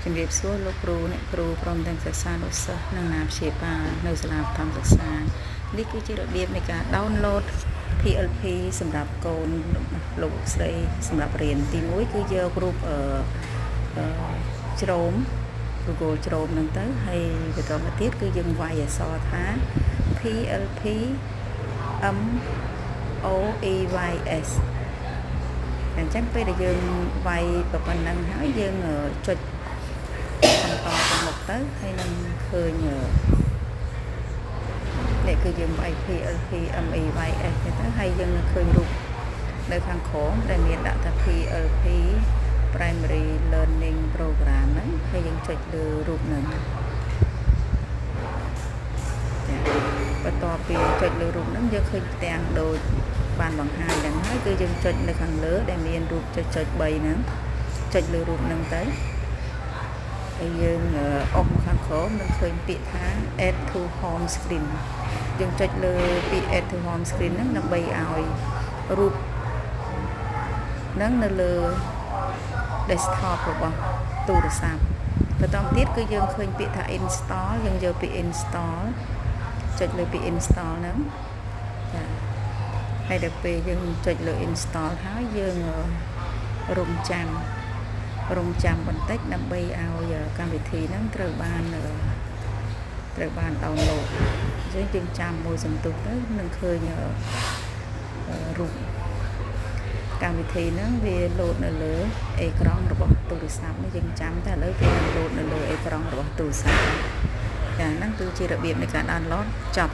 ជំរាបសួរលោកគ្រូអ្នកគ្រូព្រមទាំងសិស្សានុសិស្សនិងអាណាព្យាបាលនៅសាលាបឋមសិក្សានេះគឺជារបៀបនៃការ download PLP សម្រាប់កូនលោកស្រីសម្រាប់រៀនទី1គឺយករូបអឺអឺ Chrome Google Chrome ហ្នឹងទៅហើយបន្តមកទៀតគឺយើងវាយអក្សរថា PLP MOEYS អញ្ចឹងពេលដែលយើងវាយប៉ុណ្ណឹងហើយយើងចុចបន្តទៅមុខទៅហើយនឹងឃើញនេះគឺយើងវាយ PLP MEYS ទៅហើយយើងនឹងឃើញរូបនៅខាងក្រោមដែលមានដាក់ថា PLP Primary Learning Program ហ្នឹងហើយយើងចុចលើរូបហ្នឹងចាបន្ទាប់ពីចុចលើរូបហ្នឹងយើងឃើញផ្ទាំងដូចបានបង្ហាញហ្នឹងហើយគឺយើងចុចនៅខាងលើដែលមានរូបចុចចុច3ហ្នឹងចុចលើរូបហ្នឹងទៅហើយយើងអុសមកខាងក្រោមនឹងឃើញពាក្យថា add to home screen យើងចុចលើពាក្យ add to home screen ហ្នឹងដើម្បីឲ្យរូបហ្នឹងនៅលើ desktop របស់ទូរស័ព្ទបន្តទៀតគឺយើងឃើញពាក្យថា install យើងយកពាក្យ install ចុចលើពាក្យ install ហ្នឹងចាហើយដល់ពេលយើងចុចលើ install ហើយយើងរងចាំរងចាំបន្តិចដើម្បីឲ្យកម្មវិធីហ្នឹងត្រូវបាន download អញ្ចឹងយើងចាំមួយសន្ទុះទៅនឹងឃើញរូបកម្មវិធីហ្នឹងវាលោតនៅលើអេក្រង់របស់ទូរស័ព្ទនេះយើងចាំតែឥឡូវវានឹងលោតនៅលើអេក្រង់របស់ទូរស័ព្ទចាហ្នឹងគឺជារបៀបនៃការ download ចប់។